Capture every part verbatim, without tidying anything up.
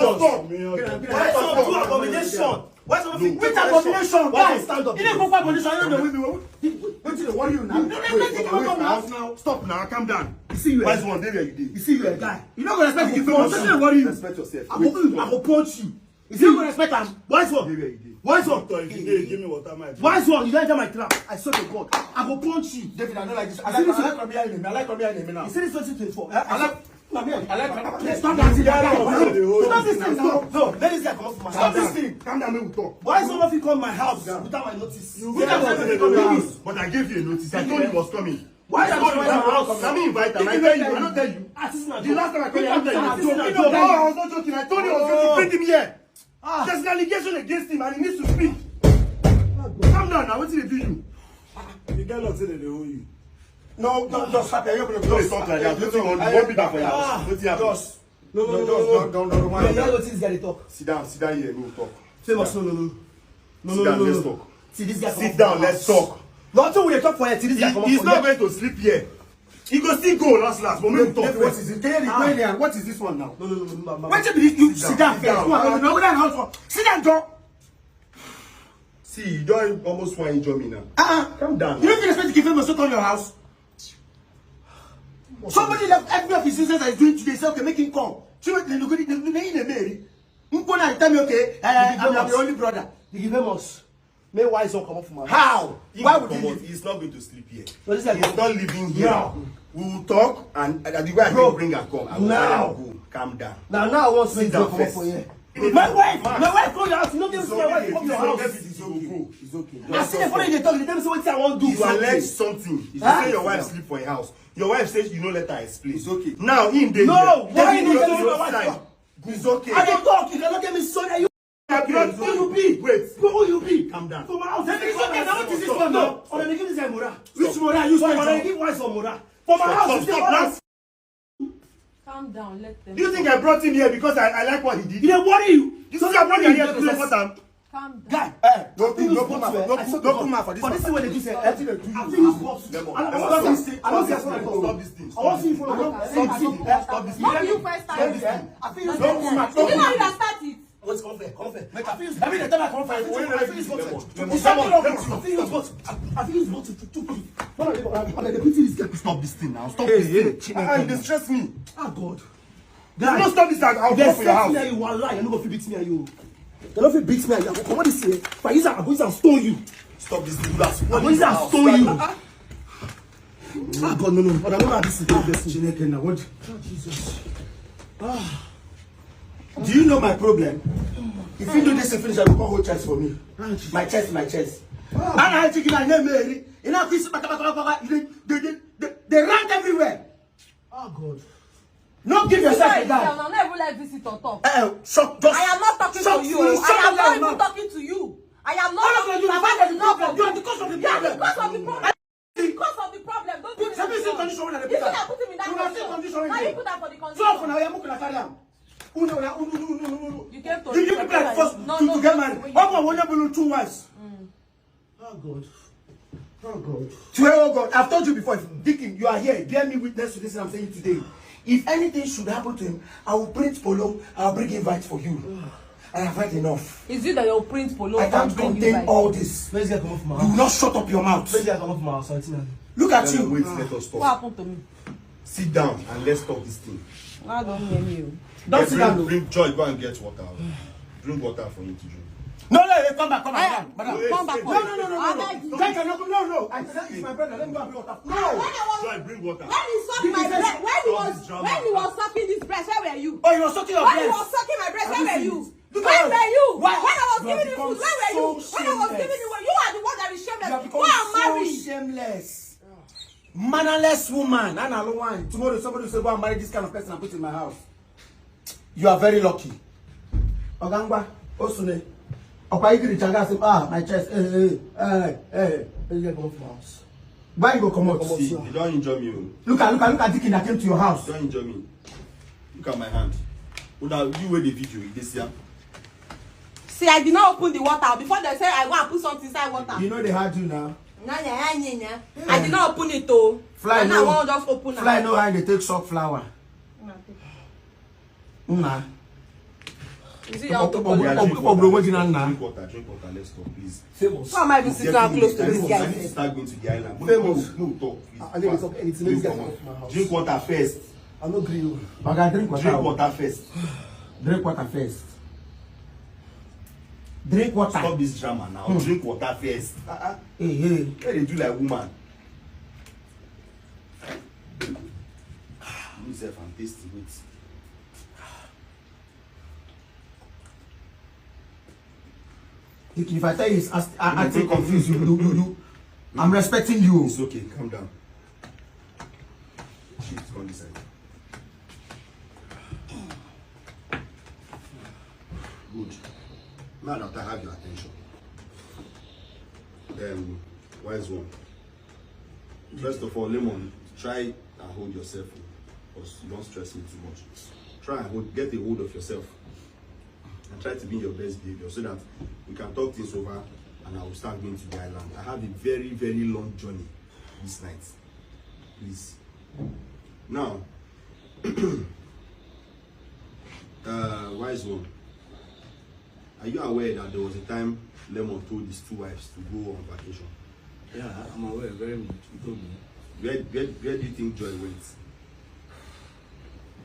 Why some do abomination? Why some fit Which abomination, guys? You dey go for abomination, you no dey win me. Wetin dey worry you now? No, no, no, no, no, no, no. Stop now, calm down. You see you, Wise eh? One, dey where you dey. You see you, eh, guy. You no go respect the phone. Wetin dey worry you? Respect yourself. I go, I go punch you. You see you go respect am. Wise one. Dey where you dey. Wise one. Doctor, if you dey, give me water, my drink. Wise one, you don enter my trap. I swear to God, I go punch you. David, I no like this. I like, I like Rabia enemy. I like Rabia enemy now. You see this twenty twenty-four? Eh? I like Rabia. Yes, stop that thing. Stop this thing now. No, let this guy comot for my house. Stop this thing. Calm down, make we talk. Why someone fit come my house without my notice? You without my notice. But I gave you a notice. I told you he was coming. Why is someone in my house? Na me invite am. I tell you, I no tell you. Assistant. The last time I called you, I no tell you. Assistant. No, I was not joking. I told you I was going to bring him here. Ah. There's an allegation against him and he needs to speak. Calm down now. Wetin dey do you? The guy look say dem dey owe you. No, no, just stop. No, it's not like that. Wetin you want? You want beat am for your house? Wetin happen? Just No, no, no, no, no, no, no, no, no, no. You hear wetin this guy dey talk? Sit down, sit down here, no talk. Famous, no, no, no. No, no, no, no, no. Sit down, let's talk. See this guy. Sit down, let's talk. Nothing we dey talk for here till this guy comot for here. He, he's not going to sleep here. He go still go last last, but make we talk first. What is it? What is this one now? No, no, no, no, no, no. Wetin be this? You sit down first. Sit down. Sit down, John. See, you don almost wan injure me now. Uh-uh. Calm down. You no fit expect the Famous to come your house. Somebody left every of his business that he's doing today. Say, "Okay, make him come." She went, "Look at it, look at it, Mary." Nkona tell me, "Okay, eh, I'm your only brother." The Famous. May Wise one comot for my house. How? Why would he leave? He's not going to sleep here. No, this guy. He's not living here. No. We will talk and, and the way I bring and come, I will now go. Calm down. Now, now I want to sit down first. My wife, my wife come your house. You no get my wife come your house. It's okay. It's okay. I see the phone dey talk. They tell me say wetin I wan do. He alleged something. He say your wife sleep for your house. Your wife says you no let her explain. It's okay. Now him dey here. No, why you dey tell me my wife? It's okay. I dey talk. You cannot get me sorry. Who you be? Wait. Who you be? Calm down. For my house. Then it's okay. Now what is this one now? Una dey give this guy moral. Which moral? You start. Una dey give Wise one moral. For my house. Stop, stop, stop. Calm down, let them. Do you think I brought him here because I, I like what he did? He dey worry you. You think I brought him here to support him? Calm down. Guy, eh, no put, no put mouth, no put, no put mouth for this one. For this thing wey dey do, sir, eh? I fit use box. I don see this thing. I don see this thing. Stop this thing. I wan see you follow. Stop this thing. Stop this thing. No be you first time. Stop this thing. I fit use box. No put mouth. Is it not you that start it? Wait, come fair, come fair. Make I fit use. I mean, the time I come fair, I fit use box. You start it up. I fit use box. I fit use box to, to, to. What are they, what are they putting this guy? Stop this thing now. Stop this thing. Ah, you dey stress me. Ah, God. If you no stop this, I'll, I'll go for your house. If you no fit beat me, you no go fit beat me. You no fit beat me. I go comot this here. If I use am, I go use am stone you. Stop this thing. I go use am stone you. Ah, God, no, no. But I don't know how this is going. Chineke, now what? Oh, Jesus. Ah. Do you know my problem? If you do this finish, I go come hold chest for me. My chest, my chest. And I think my name Mary. You know, this baka, baka, baka, baka, they, they, they, they, they rank everywhere. Oh, God. No give yourself a guy. I'm not even like visitor talk. Eh, eh, shut, just I am not talking to you. I am not even talking to you. I am not talking to you. You are the cause of the problem. You are the cause of the problem. Because of the problem. Don't you see the condition wey I dey put am? You see, I put him in that condition. Now you put am for the condition. So for now, you are making a carry am. Unu na unu, unu, unu, unu. You came to You, you people are forced to, to get married. How come one of two wives? Oh God. Oh God. Swear, oh God, I've told you before, if Deacon, you are here, bear me witness to this I'm saying today. If anything should happen to him, I will print polo, I'll bring invite for you. I have had enough. Is it that you'll print polo? I can't contain all this. Let's get come off my You will house. Not shut up your mouth. Let's get come off my house, Auntie Nani. Look at Wait, you. let us What talk. Happened to me? Sit down and let's talk this thing. I don't hear you. Don't sit Bring, down. Bring joy, go and get water. Drink water for him to drink. No, no, hey, come back, come back, madam. Come back. No, no, no, no, no, I no. beg you. Drink and no, no, no. I said it's my brother. Let me go and bring water. No. When I was Joy, bring water. when he sucked my breast, when he was when he was sucking this breast, where were you? Oh, you were sucking your When he breast. was sucking my breast, Have where you were seen you? Look Where at were you? Why? When I was You have giving you become food, where were you? so When I was giving you, shameless. You are the one that is shameless. You have become Go and so marry. Shameless. Mannerless woman. Anna Lowan. Tomorrow somebody will say, "Go and marry this kind of person and put in my house." You are very lucky. Ogangwa, Osune. Okwa Igiri Chaga say, "Ah, my chest. Eh, eh, eh, eh." Let's get come off my house. Why you go come out? See, you don't injure me. Oh. Look at, look at, look at Deacon that came to your house. You don't injure me. Look at my hand. Una, you wear the video, you dey see am. See, I did not open the water before they say I want to put something inside water. You know they had you now. Nah, yeah, yeah, yeah, yeah. I did not open it though. Fly And no. I want just open Fly am. No high, they take soft flower. Nah. You see, I'll Open, open open, it. open, open, open, open, nah. Drink water, drink water, let's talk, please. Famous. Why am I even sitting down close to I this need to- I guy? need to start going to the island. Famous. No, no, talk. Please. I need to talk anything. Let's Drink get water. off my house. Drink water first. I no agree. Oga, drink water. Drink water first. Drink water first. Drink water. Stop this drama now. Drink water first. Uh-uh. Hey, hey. Why they do like woman? Myself and taste it. If I tell you, it's, I, I take confused. You, you, you, you. I'm respecting you. It's okay. Calm down. Shit, come this side. Good. Now that I have your attention, um, wise one. First of all, Lemon, try and hold yourself, because you don't stress me too much. Try and hold, get a hold of yourself and try to be in your best behavior so that we can talk things over and I will start going to the island. I have a very, very long journey this night. Please. Now, uh, wise one, are you aware that there was a time Lemon told his two wives to go on vacation? Yeah, I'm aware very much. He told me. Where, where, where do you think Joy went?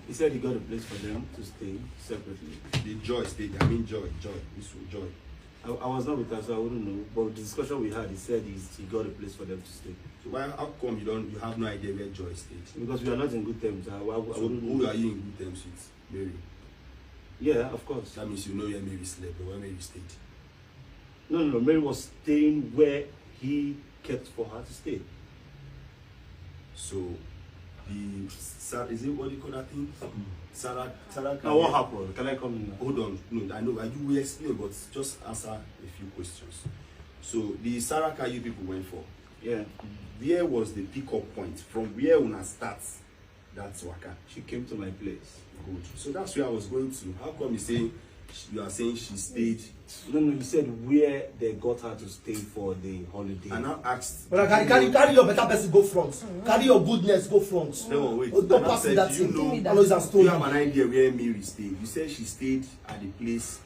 He said he got a place for them to stay separately. The Joy stayed. I mean Joy, Joy, this Joy. I, I was not with her, so I wouldn't know. But the discussion we had, he said he's, he got a place for them to stay. So why, how come you don't, you have no idea where Joy stayed? Because we are not in good terms. I, I, I So wouldn't who know. Are you in good terms with? Mary. Yeah, of course. That means you know where Mary slept or where Mary stayed. No, no, no. Mary was staying where he kept for her to stay. So the Sarah, is it, what do you call that thing? Sarah, Sarah. Now what happened? Can I come in now? Hold on, no, I know, I do will explain, but just answer a few questions. So the Sarah Kayu people went for. Yeah. Where was the pickup point? From where una start that waka? She came to my place. Good. So that's where I was going to. How come you say, you are saying she stayed? No, no, you said where they got her to stay for the holiday. And I asked. But I carry, carry, carry your better person go front. Carry your goodness go front. No, wait. Oh, don't And I pass me said, that do you thing. know? Give me I know it's a Do story. you have an idea where Mary stayed? You said she stayed at the place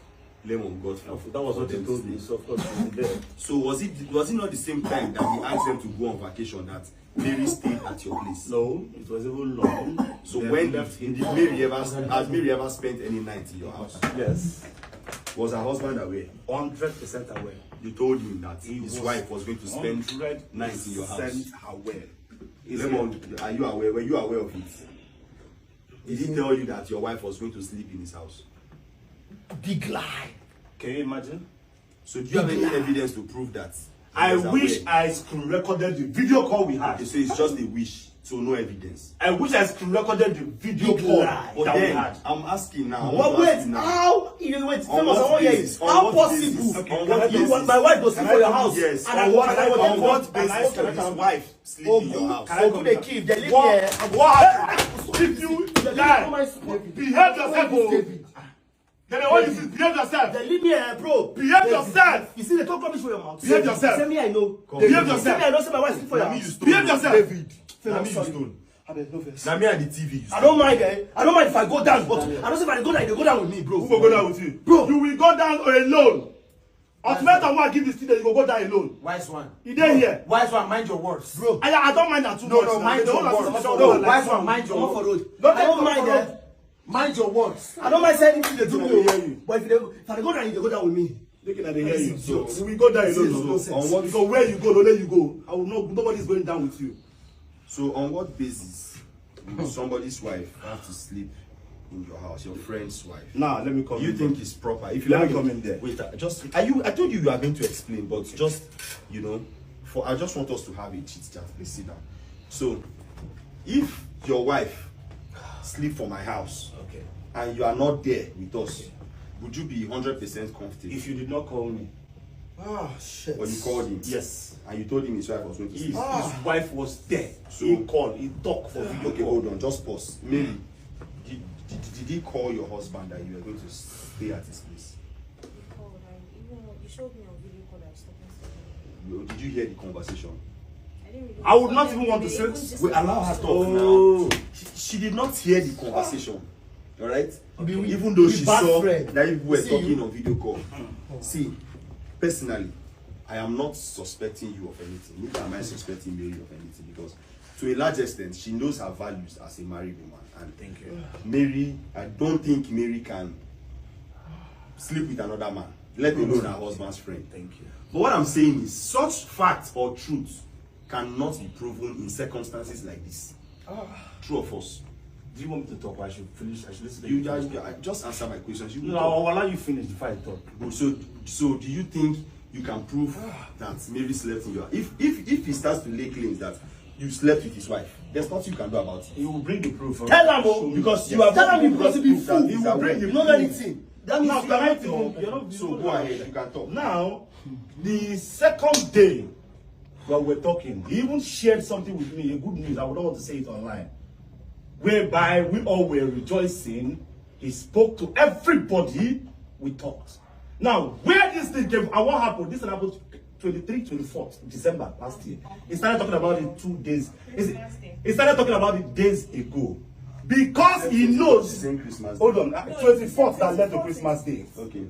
Lemon got for. That was what for you them told to me. Stay. So of course, we were there. So was it, was it not the same time that he asked them to go on vacation that Mary stayed at your place? No, it was even long. So Then when left did him. Mary ever, has Mary ever spent any night in your house? Yes, Was her husband aware? hundred percent aware. You told him that He his was wife was going to spend Hundred night in your house. percent aware. Lemon, are you aware? Were you aware of it? Did he tell you that your wife was going to sleep in his house? Big lie. Can you imagine? So do you have any evidence to prove that? He I was wish aware? I screen recorded the video call we had. Okay, so it's just a wish, so no evidence. I wish I screen recorded the video Big call lie. But that we then, had. I'm asking now. I What, want to ask wait, you now. how? You wait, On famous, what how, basis? How On what possible? basis? Okay, On can I what talk? You want, basis? my wife go sleep Can for I your talk? house. Yes. And On what what, I on want what to Basis can his wife sleep in your house? Oh, Can I go to talk? the key. They live What, here. what happened? If you guys My spoon. behave yourself, oh. David. Then what is it? Behave yourself. Then leave me, eh, bro. Behave yourself. You see, they talk rubbish for your mouth. Behave yourself. Say me, I know. Behave yourself. Say me, I know. Say my wife sleep for your Now me house. you stone. Behave yourself. David, now me you Sorry. Stone. I beg no vex. Now me and the T V you I stone. Don't mind, eh? I don't mind if I go down, but I don't say if I go down, they go down with me, bro. Who go go down with you? Bro. You will go down alone. Ultimatum, what I give this thing, you go go down alone. Wise one. You dey here. Wise one, mind your words. Bro. I, I don't mind at all. No, no, mind your words. No, wise one, mind your Come words. for road. Don't I don't take mind, control. eh? Mind your words. I don't mind saying anything they do They me. hear you. But if they, if I go down, they go down with me. Look at they hear you. So So we go down This alone. is So nonsense. on what? So where you go, no, there you go. I will not. Nobody's going down with you. So on what basis will somebody's wife have to sleep in your house, your friend's wife? Now let me come. Do you in. Think it's proper? If you Let me have come a- in there. Wait, uh, just are you? I told you you are going to explain, but just you know, for I just want us to have a chit chat. Please sit down. So, if your wife sleep for my house Okay. and you are not there with us, would you be hundred percent comfortable? If you did not call me, Ah, shit. Or you called him? Yes. And you told him his wife was going to His, sleep. his wife was there. So- He called, he talked for video Okay, call. Hold on, just pause. Mary, did, did, did he call your husband that you were going to stay at his place? You called. I even you showed me on video call that I was talking to him. Did you hear the conversation? I didn't really. I would not even want to say. We allow her talk Oh. now. She, she did not hear the conversation. All right. Be we- Even though be she bad saw friend. That you were See talking you. On video call. See, personally, I am not suspecting you of anything. Neither am I suspecting Mary of anything because, to a large extent, she knows her values as a married woman. And Thank you. Mary, I don't think Mary can sleep with another man, let alone her husband's friend. Thank you. But what I'm saying is, such facts or truth cannot be proven in circumstances like this. True or false? Do you want me to talk? Or I should finish. I should listen to You you. just, just answer my question. You No, I'll allow you finish before I talk. Good. So, so do you think you can prove that Mary slept in your? If if if he starts to lay claims that you slept with his wife, there's nothing you can do about it. He will bring the proof. Tell am o, because you have Tell am been because because you be fool. fool. You You will will bring bring you you know know anything. That means Now, you can I have talk? to. You're not. So go ahead. You can talk. Now, the second day, while we're talking, he even shared something with me, a good news. I would not want to say it online, whereby we all were rejoicing. He spoke to everybody. We talked. Now, where this thing came and what happened? This thing happened twenty-three, twenty-fourth December last year. He started talking about it two days. He he started talking about it days ago. Because he knows. Same Christmas. Hold on, uh, twenty-fourth that led to Christmas Day. Okay.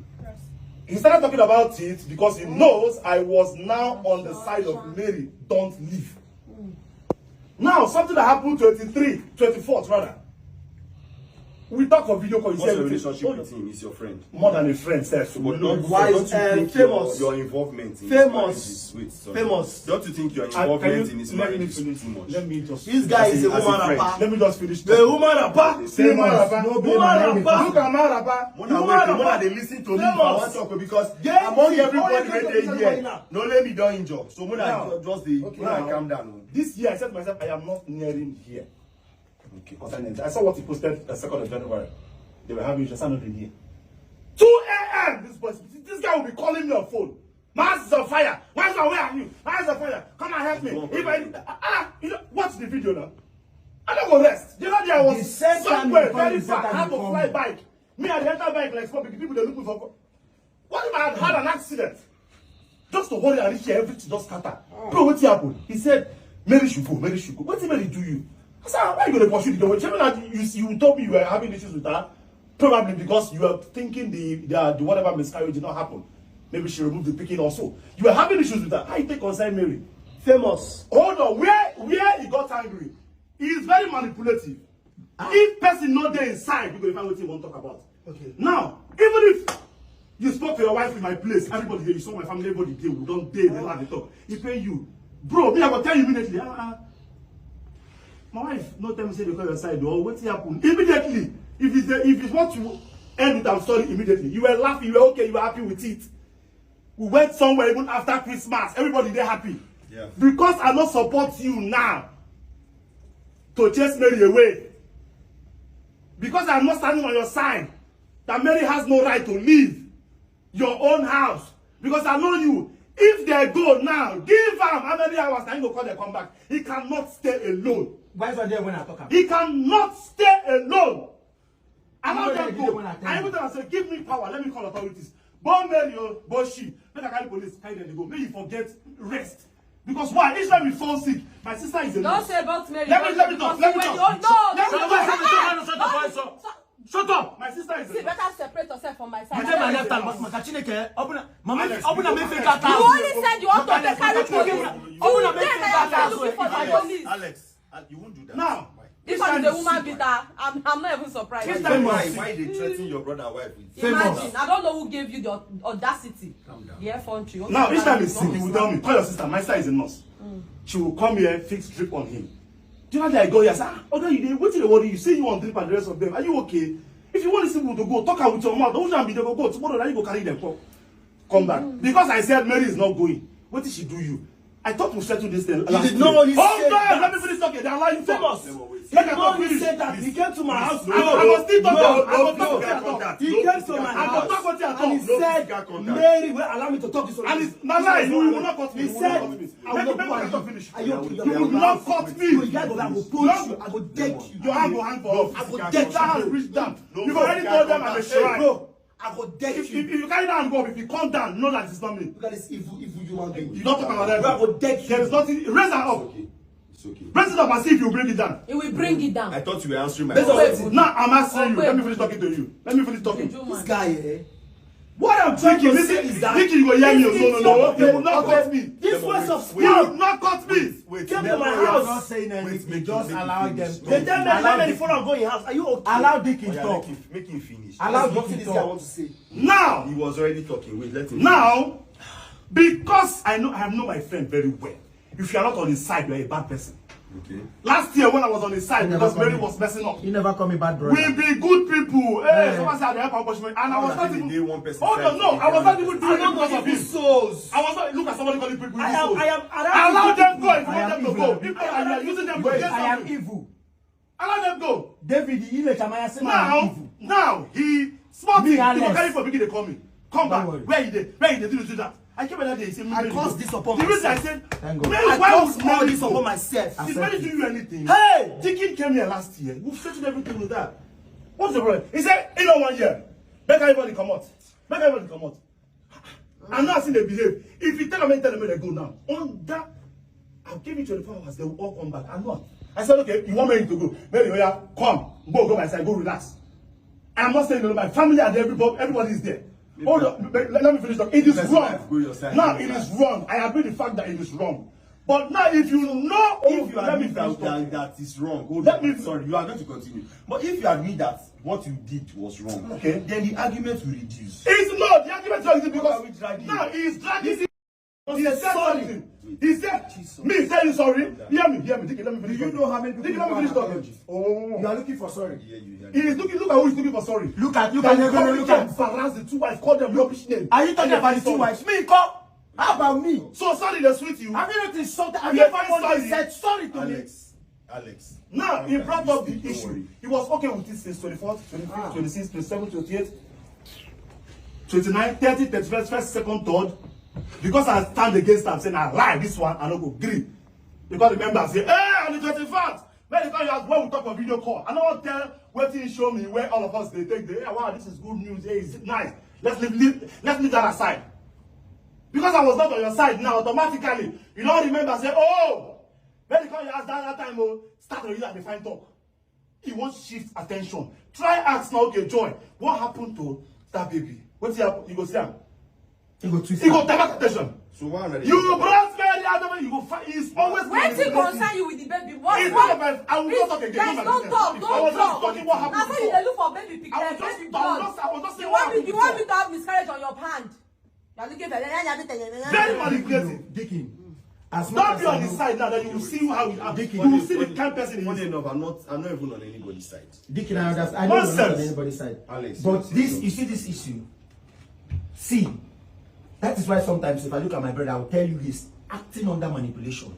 He started talking about it because he knows I was now on the side of Mary. Don't leave. Now, something that happened twenty-three, twenty-fourth rather. We talk for video call. He What's said your everything. Relationship Hold with on. Him? He's your friend. More than a friend, sir. But No, don't, Wise, don't you uh, think famous. Your, your involvement in Famous. His marriage is, wait, sorry. Famous. Don't you think your I- can involvement you- in his let me marriage is finish. Too much? Let me just. This guy As is a a- as a woman friend. rapper. Let me just finish. The woman rapper. Say man rapper. No be woman rapper. Look at man rapper. Mona You wait, are Mona bad. dey listen to me. Famous. I want talk because Yes, among everybody only wey people dey talk here, now. no let me don injure. So Mona Now, just dey okay, Mona now. Calm down. This year, I said to myself, I am not nearing here. Okay. Concerning, I saw what he posted the second of January. They were having issues. I said, "Not in here." Two a.m. This boy, this guy will be calling me on phone. "My house is on fire. Where's my, where are you? My house is on fire. Come and help me." If I, ah, ah, you know, watch the video now. I don't go rest. You know, there was The same time somewhere you call very the far. I same had time to you fly call. Bike. Me, I enter bike like small people. People they look me for. What if I had had an accident? Just to hurry and reach here, everything just scatter. Bro, what happened? He said, "Mary should go. Mary should go." What did Mary do you? I said, "Why you gonna pursue the girl? Shey na you, you told me you were having issues with her. Probably because you were thinking the, the, the whatever miscarriage did not happen. Maybe she removed the picking also. You were having issues with her. How you take concern Mary?" Famous. Hold on. Where where he got angry? He is very manipulative. If person no dey inside, you go find wetin you wan talk about. Okay. Now, even if you spoke to your wife in my place, everybody dey, you saw my family, everybody dey, we don dey, dey laugh, dey talk. He pay you. Bro, me, I go tell you immediately. Ah, ah. My wife no tell me say they call your side, or wetin happen. Immediately, if it's the, if it's what you end with, I'm sorry, immediately. You were laughing, you were okay, you were happy with it. We went somewhere even after Christmas. Everybody dey happy. Yeah. Because I no support you now to chase Mary away. Because I'm not standing on your side. That Mary has no right to leave your own house. Because I know you. If they go now, give am how many hours, na him go call them come back. He cannot stay alone. Why is there when I talk am? He cannot stay alone. Allow them go. I even tell am say, give me power, let me call authorities. Born Mary o, born she, make I carry police carry them dey go. Make you forget rest. Because why? Each time you fall sick, my sister is a nurse. Don't say about Mary. Let me, let me talk. Let me talk. Let me talk. Shut up. My sister is a nurse. See, better separate yourself from my side. You dey my left hand, but Maka Chineke, open up. Mama, open up my finger. You only said you want to take carry police. Open up my finger. Looking for the police. Alex, uh, you won't do that. Now, this one is a woman beater. I'm, I'm not even surprised. This time, why, why they threaten your brother wife with? Imagine, I don't know who gave you the audacity. Calm down. The effrontery. Now, each time you sick, you will tell me. Call your sister. My sister is a nurse. She will come here, fix drip on him. The other day I go here, I say, ah, Oga, you dey, wetin dey worry you? Say you wan drip and the rest of them. Are you okay? If you want these people to go, talk am with your mouth. Don't be dey go, go. Tomorrow, na you go carry them come, come back. Because I said Mary is not going. Wetin she do you? I thought we settled this thing last year. You did not only say that. Hold on, let me finish talking. They allow you talk. Famous. Let me talk, finish. You did not only say that. You came to my house. I, I was still talking. No, I was talking. He came to my house and he said, Mary will allow me to talk this one. And it's my lie. You will not cut me. He said, I will not cut you. You will not cut me. You guys go, I go punch you. I go deck you. Your hand go hang for up. I go deck you. That hand reach down. You already told them I'm a shrine. Bro, I go deck you. If, if you carry that hand go up, if you come down, know that it's not me. Look at this evil, evil human being. You don't talk about that. Bro, I go deck you. There is nothing. Raise her up. It's okay. It's okay. Raise it up and see if you bring it down. He will bring it down. I thought you were answering my question. Now I'm answering you. Let me finish talking to you. Let me finish talking. This guy, eh? What I'm trying to say is that Vicky, you go hear me. No, no, no. You will not cut me. This waste of skill. You will not cut me. Wait, came to my house. I'm not saying anything. Just allow them to. They tell me how many phone go in house. Are you okay? Allow Dicky talk. Make him finish. Allow Dicky talk. This guy want to say. Now. He was already talking. Wait, let him. Now, because I know, I know my friend very well. If you are not on his side, you are a bad person. Okay. Last year when I was on his side, because Mary was messing up. You never call me bad brother. We be good people. Hey, someone said I help our punishment, and I was not even. Hold on, no, I was not even doing it because of him. I was not. Look at somebody calling people evil souls. I am. I am. Allow them go if you want them to go. If not, you are using them to get something. I am evil. Allow them go. David, he let Amaya say now, evil. Now he smart. Me, Alex. Carry for begin dey call me. Come back. Where you dey? Where you dey? Do this, do that. I came another day. He said, I caused this upon myself. The reason I said, thank God. I caused all this upon myself. Did Mary do you anything? Hey! Dikin came here last year. We settled everything with that. What's the problem? He said, in one year, make everybody come out. Make everybody come out. And now I see they behave. If you tell them, tell them they go now. On that, I'll give you twenty-four hours. They will all come back. I'm not. I said, okay, you want me to go? Maybe, oh yeah, come. Go, go my side. Go relax. I'm not staying alone. My family and everybody, everybody is there. Hold on. Let, let me finish talking. It is wrong. Now, it is wrong. I agree the fact that it is wrong. But now, if you know, if you admit that, that is wrong, hold on. Sorry, you are going to continue. But if you admit that what you did was wrong, okay, then the argument will reduce. It's not. The argument is not because now he's dragging. He said sorry. He said, me tell you sorry. Hear me, hear me. Dikin, let me finish talking. Do you know how many people you have around you? Oh. You are looking for sorry. He is looking. Look at who is looking for sorry. Look at, look at, look at. Embarrass the two wives. Call them rubbish name. Are you talking about the two wives? Me, call. How about me? So sorry dey sweet you? Have you not insulted? Have you ever once said sorry to me? Alex, Alex. Now he brought up the issue. He was okay with it since twenty-fourth, twenty-fifth, twenty-sixth, twenty-seventh, twenty-eighth, twenty-ninth, thirty, thirty-first, first, second, third. Because I stand against am, say na lie this one, I no go gree. Because the members say, hey, on the twenty-first, when they come here, when we talk on video call, I no wan tell wetin he show me, where all of us dey take dey, hey, wow, this is good news, hey, is it nice? Let's leave, leave, let's leave that aside. Because I was not on your side now, automatically, you don't remember, say, oh, when they come here, ask that, that time, oh, start to use that define talk. He wants shift attention. Try ask now, okay, Joy, what happened to that baby? What happen? You go see am. He go twist. He go divert attention. So why not? You brought Mary out of it. You go fight. He's always. Wetin concern you with the baby? What? What? I will not talk again. Guys, don't talk. Don't talk. I was just talking what happened. Na so you dey look for baby pikin. I was just, I was just saying what happened. You want me, you want me to have miscarriage on your hand? You are looking for very manipulative. Dikin. Don't be on his side now that you will see how he act. You will see the kind person he is. Funny enough, I'm not, I'm not even on anybody's side. Dikin, I understand. I know you're not on anybody's side. But this, you see this issue? See, that is why sometimes if I look at my brother, I will tell you he's acting under manipulation.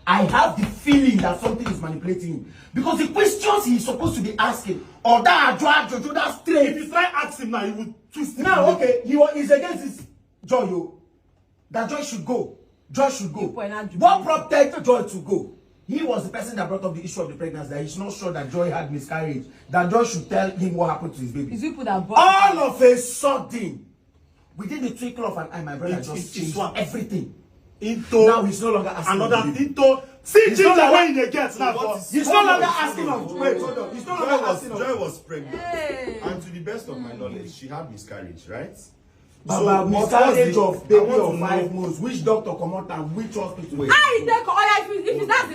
I have the feeling that something is manipulating him. Because the questions he's supposed to be asking, or that Ajo Ajojo, that straight. If you try ask him now, he will twist it. Now, okay, he was, he's against this Joy, oh. That Joy should go. Joy should go. What prompted Joy to go? He was the person that brought up the issue of the pregnancy, that he's not sure that Joy had miscarriage, that Joy should tell him what happened to his baby. Is it put that All of a sudden, within the twinkle of an eye, my brother It- just it- it changed swapped. Everything. Into Now he's no longer asking another of the baby. Thing to see He's no ginger longer- wey you dey get now What for is- He's no longer asking of. Wait, hold on. He's no Joy longer was asking of. Joy was pregnant, Hey. And to the best of my knowledge, she had miscarriage, right? Baba, So, miscarriage the- of I baby want of to five know- months. Which doctor comot am? Which hospital? I take oil if, if that's the